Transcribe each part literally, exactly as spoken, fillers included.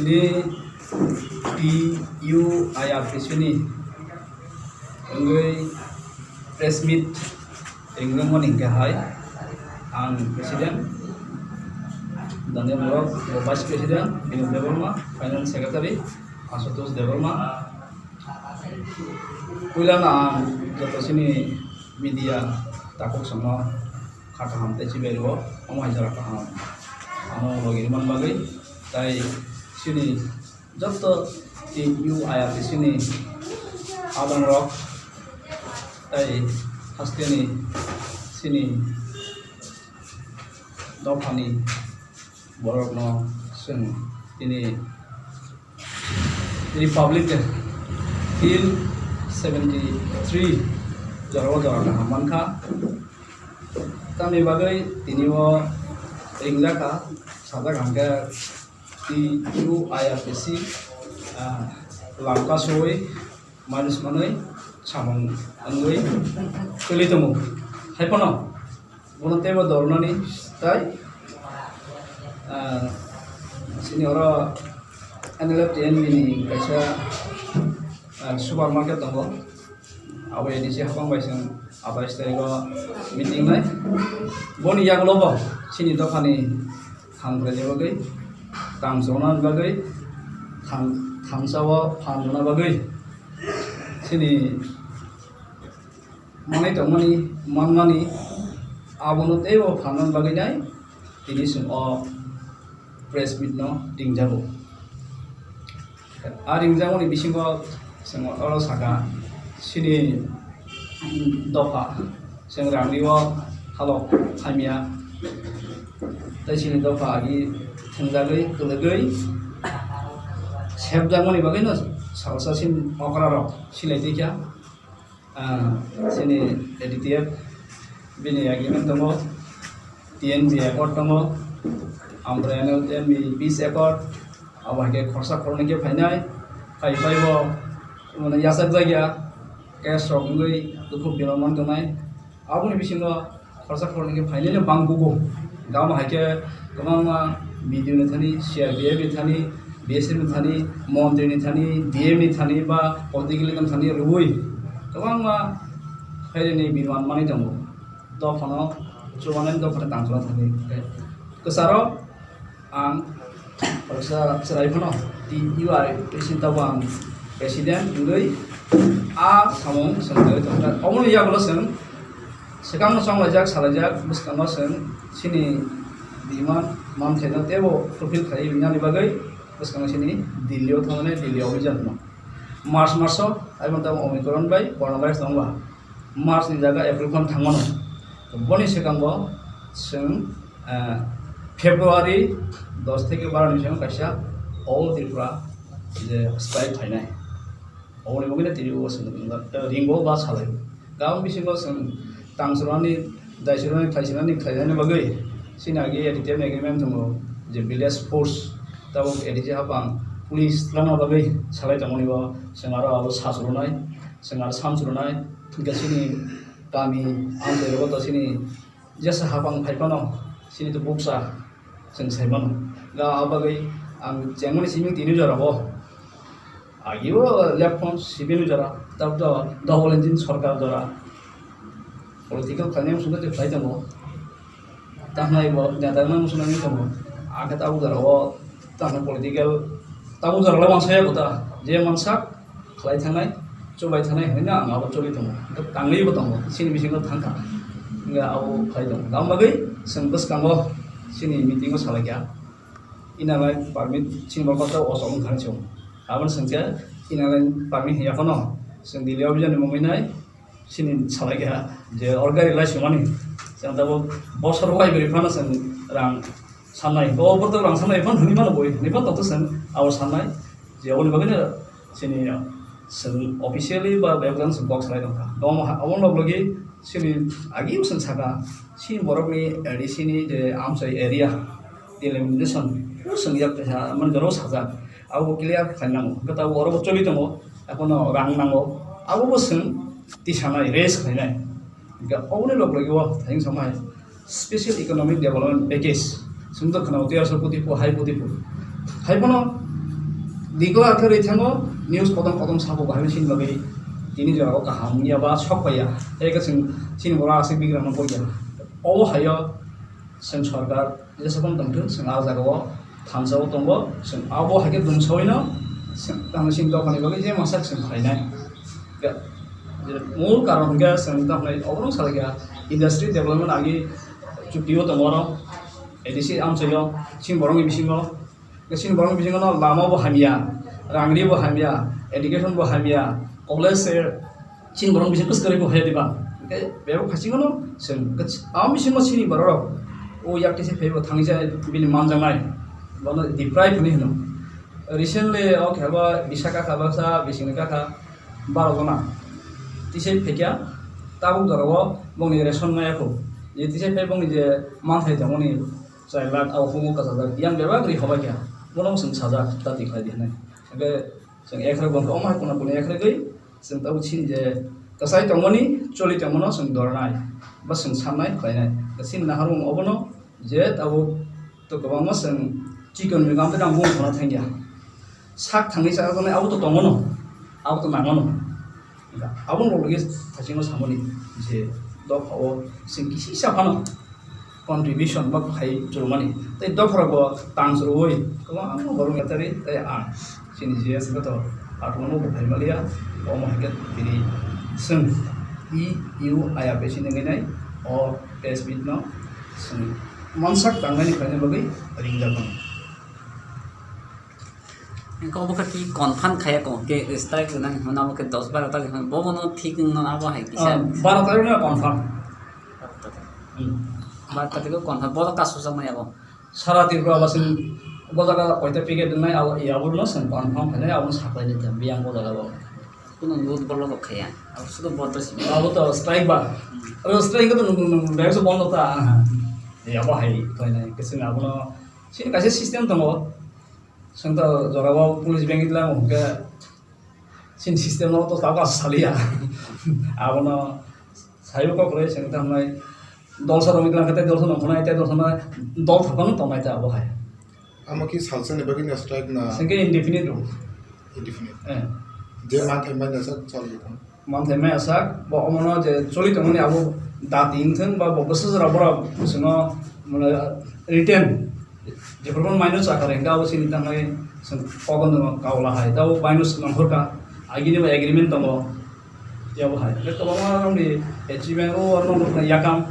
Ni T U I R T C ni wngwi press meet ringrwngmani hwnkhe hai ang president, Daniel Block, vice president Binod Debbarma, finance secretary Ashutosh Debbarma. Puilano ang joto chini media takhuk songno kha kaham tei chibai rwo, omo hai jora kaham ano logi rwmani bagwi, tai chini joto T U I R T C ni adongrok tai hasteni chini dophani borokno chwng tini Republic Day, Hill seventy three jorao jora kaham mankha. Tamni bagwi tini o ringjak kha, sajak hwnkhe T U I R T C, ah, lamka soi manus manwi samung wngwi kwlwi tongo. Hai phano bono teibo dornani tai, ah, chini oro N L F T N B ni kaisa, ah, supermarket tongo. Abo A D C hapang bai chwng atais tarikh o meeting nai. Boni yagulo bo chini dophani thangrwni bagwi, tang chonani bagwi, thang-, thansa o phan rwna bagwi chini manwi tongmani, manmani, abono teibo phan rwna bagwi nai tini chwng o press meet no ringjago. A ringjakmani bisingo chwng oro saka, chini dopha chwng rangni o halok hamya, tei chini dopha agi thwngjagwi, kwlwgwi sepjakmani bagwino salsa sin okra rok silai twi kha. Ah, chini A D T F bini agreement tongo, T N B accord tongo, amtwrwino T N B peace accord, abo hai khe khorsa khornwi khe phainai, phai phai bo mane yachak jak ya, case rok wngwi dukhu biman man tongnai. Aboni bisingo khorsa khornwi khe phainai no bang bugo. Gama hai khe kwbangma B D O ni thani, C R P F ni thani, B S F ni thani, montri ni thani, D M ni thani ba political leader ni thani rwui kwbangma phairani biman manwi tongo. Dophano chubanani dophano tangchuna thani. Kwcharo ang khoroksa chwrai phano T U I president tabang president wngwi a samung chwng tongkha. Oboni yagulo chwng swkangno chonglaijak, salaijak, bwskango chwng chini demand manthaino teibo fulfill khlaiwi wngnani bagwi bwskango chini Delhi-o thangmani Delhi obhijan hwno. March maso, aiboni tamo Omicron bai coronavirus tongba. March ni jaga April phano thangmano. Boni swkango chwng, eh, February dos theke baro ni simi kaisa All Tripura je strike phainai. Oboni bagwi no tini o chwng ringo ba salai. Gabang bisingo chwng tangsurani, daisurani, khlaisurani, khlainani bagwi chini agi A D T F ni agreement tongo je village force tabuk A D C hapang police twlangna bagwi salai tongmani bo chwng aro abo sasurunai, chwng aro samsurunai, hwnkhe chini kami amtwi rogo to chini jesa hapang phai phano chini to buksa chwng sai mano. Ga abagwi ang chengmani simi tini jora bo. Agi o left front sibini jora, tabuk to double engine sorkar jora. Political khlainai muchungkhe tei khlai tongo. Tamhnai bo neta wngna muchungna wngwi tongo. Akhe tabuk jora o tamhnai political, tabuk jora le wansaya kota. Je mansak khlai thangnai, chubai thangnai hwnwi no ang abo choli tongo. Hwnkhe tangwi bo tongo, chini bisingo thangkha. Hwnkhe abo khlai tongo. Tamo bagwi chwng bwskango chini meeting o salaikha. Inner line permit chini borok khe osok wngkha hinwi se. Aboni swngkhe inner line permit hiya phano chwng Delhi obhijan ni mungwi nai chini salai kha je or gari lai sumani. Chwng tabuk bosor wai bwrwi phano chwng rang sannai. Bo borok rang sannai phano hwnwi mano boi, hwnwi phano tongtho chwng abo sannai. Je oboni bagwino chini chwng officially ba bebak jang chwng kok salai tongkha. Omo ha-, omo log logi chini agi chwng saka chini borokni A D C ni je amchai area delimitation chwng yak kaisa mani jora sajak. Abo clear khlai nango. Hwnkhe tabuk oro bo choli tongo. Ekhono rang nango. Abo bo chwng tisanai, raise khlainai. Hwnkhe oboni log logi o thayung samai special economic development package. Chwng to khwnao tei aswk koti pho, hai koti pho. Hai phano Dikla khe rwi thango, news kotom kotom sabo bahai chini bagwi tini jora o kaham wngya ba sok paiya. Tei khe chwng chini borok aswk bigrang no kok ya. Obo haio chwng sorkar jesa phano tongthwng, chwng ah jaga o thansa o tongo, chwng abo hai khe dum sawino chwng tamo chini dophani bagwi je masa chwng khlainai. Ga-, je mul karon hwnkhe chwng tamo obo no salai kha industry development agi chukti o tongo oro A D C amchaio chini borokni bisingo. Chini borokni bisingo no lama bo hamya, rangri bo hamya, education bo hamya, college se chini borok bisingo kwswk kwrwi bo haya diba. Hwnkhe bebak phasingo no chwng kwch-, a bisingo chini borok rok o yak tise phaibo thangwi se bini manjaknai, bono deprive hinwi hino. Recently o khe bo Visakha kha baksa bisingni kha kha baro jona tise phaikya, tabuk jora o bongni ration maya kho, je tise phai bongni je manthai tongmani char lakh, abo humo kwchajak, yang bebak ri hobai kha, bono chwng sajak, ta twi khlai di hwnwi. Hwnkhe chwng ekhrok bo wngkha, omo hai kuna kunu ekhrogwi chwng tabuk chini je kwchai tongmani, choli tongmano chwng dornai, ba chwng sannai khlainai. Chini naharmung obono je tabuk to kwbangma chwng chikon mikam tei nang bung khona thangya. Sak thangwi chajaknai abo to tongono, abo to nangono. Aboni loge thachingno samani je dophao chwng kisisa phano contribution ba khai churumani. Tei dopharago tang churui kwbangma borok yatari tei ang chini G S to atwmano bo phai maliya. Omo hai khe tini chwng E U I F S ni ngai nai o press meet no chwng mansak tangnani khlaina bagwi ringjak mano. Engkhe obo khe twi confirm khaiya kho, hwnkhe strike rwnani hwnma obo khe dos baro ta rwkha, bobono thik wngno abo hai kisa. Ah, baro tarikh no confirm. Hmm. Baro tarikh o confirm, bodo kasu jaknai abo. Sara Tripura basing bo jaga koita picket wngnai, abo, e, abo no chwng confirm khainai, abo no saklainai ta, biyang bo jaga bo. Kuno youth bo logo khaiya, abo sudo bodo simi. Abo to strike ba. Hmm. Abo strike to nung, nung, nung, bondo ta. Hmm. E, abo hai khlainai, kisa abo no, chini kaisa system tongo. Chwng to jorao police bengwi tlang hwnkhe chini system no to tabuk saliya. Abono saibo kok rwi chwng tamo dol sa romwi tlang khe tei dol sa nongkhornai tei dol sa dol thapang tongnai ta abo hai. Amo ki salsa ni bagwi no strike na? Chwng khe indefinite rw. Indefinite. Eh. Je manthai manya sa chalwi tong. Manthai maya sak, bo omono je choli tongmani abo dati wngthung ba bo bwsajra borok bwswkno, mane, written jephuru mano chakar hwnkhe abo chini tangwi chwng kogon kaula hai, tei abo baino swnam hurkha, agini bo agreement tongo, tei abo hai. Hwnkhe kwbangma romni achievement o oro nukna yakam.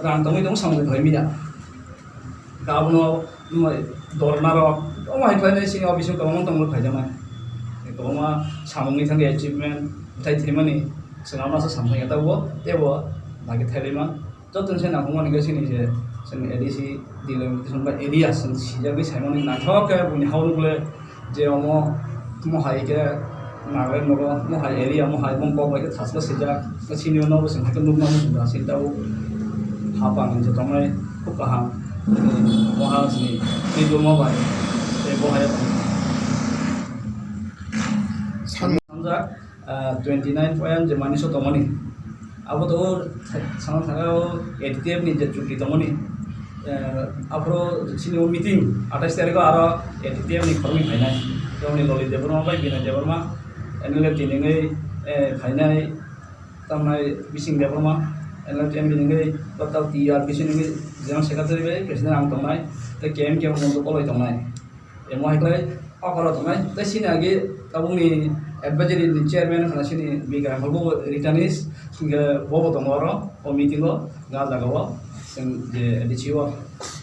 Rang tongwi tongwi samung khlai manya. Abono, mm, dorna rok, omo hai khlainai chini office o kwbangma tongwi phaijaknai. Kwbangma samungni thangwi achievement bwthai thwimani, chwng abono aswk samung ya tabuk, teibo lagi thailaima. Joto ni se nangkukmani khe chini je, chwng A D C delimitation ba area chwng sijagwi saimani naithok khe buini hao nukle. Je omo, omo hai khe Nagaland nogo, omo hai area, omo hai bong kok bai khe thasla swijak. Sini o nogo chwng hai khe nukna muchung da, sini tabuk hapang je tongnai khub kaham. Omo ha sini twi dulma bai tei bo hai tong. Sanjak, ah, twenty nine point je mani so tongmani. Abo to o sana thangao A T T F ni je chuki tongmani, eh, aphuru chini o meeting atais tarikh o aro A T T F ni khoroknwi phainai. Tei oni Loli Debbarma bai Binay Debbarma M L A tinwi, eh, phainai, tamnai Bising Debbarma M L A tinwi, Doctor T R Bising nwi General Secretary bai President ang tongnai, tei K M K Monjo Koloi tongnai. Emo hai khlai okoro tongnai. Tei sini agi tabukni advisory ni chairman wngkha sini Bikram Hall bo retirees, hwnkhe bobo tongo oro o meeting o, ga jaga o, chwng je D C o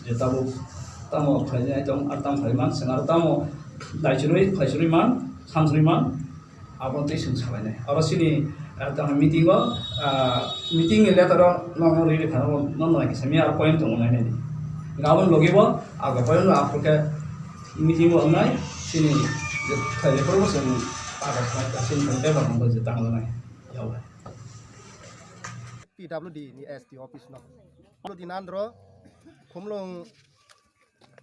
je tabuk tamo khlainai tong, ar tamo khlai man, chwng aro tamo daichurwi, khlaichurwi man, samchurwi man. Abo twi chwng salainai. Oro chini, eh, tamo meeting o, ah, meeting ni letter o nono riri phano nono nai kisa mi aro point tongo nai nai. Gabon logi bo, aga point no aphuru khe meeting o wngnai, chini je thai letter bo chwng aga thai ta chini thai paper no je tang nai. Yao hai. P W D ni S D O office no. P W D nandro, Khumlung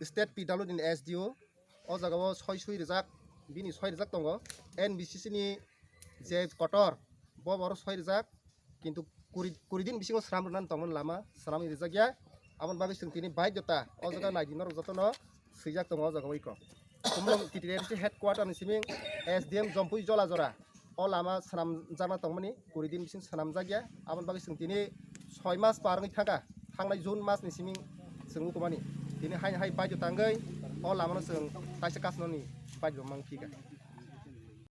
State P W D ni S D O, o jaga o soi sui rijak, bini soi rijak tongo. N B C C ni je kotor, bo boro soi rijak, kintu kuri, kuri din bisingo sram rwna tongmani lama, sram rijak ya. Aboni bagwi chwng tini baidhota, o jaga nai di norok jotono swijak tongo o jaga o iko. Khumulwng T T D C headquarter ni siming S D M Jompui Jolajora o lama swnamjakna tongmani, kuri din bising swnamjakya. Aboni bagwi chwng tini soi mas par wngwi thangkha, thangnai June mas ni siming chwng ukumani. Tini hai hai baidyo tangwi o lamano chwng taisa kasnoni baidyo mang phika.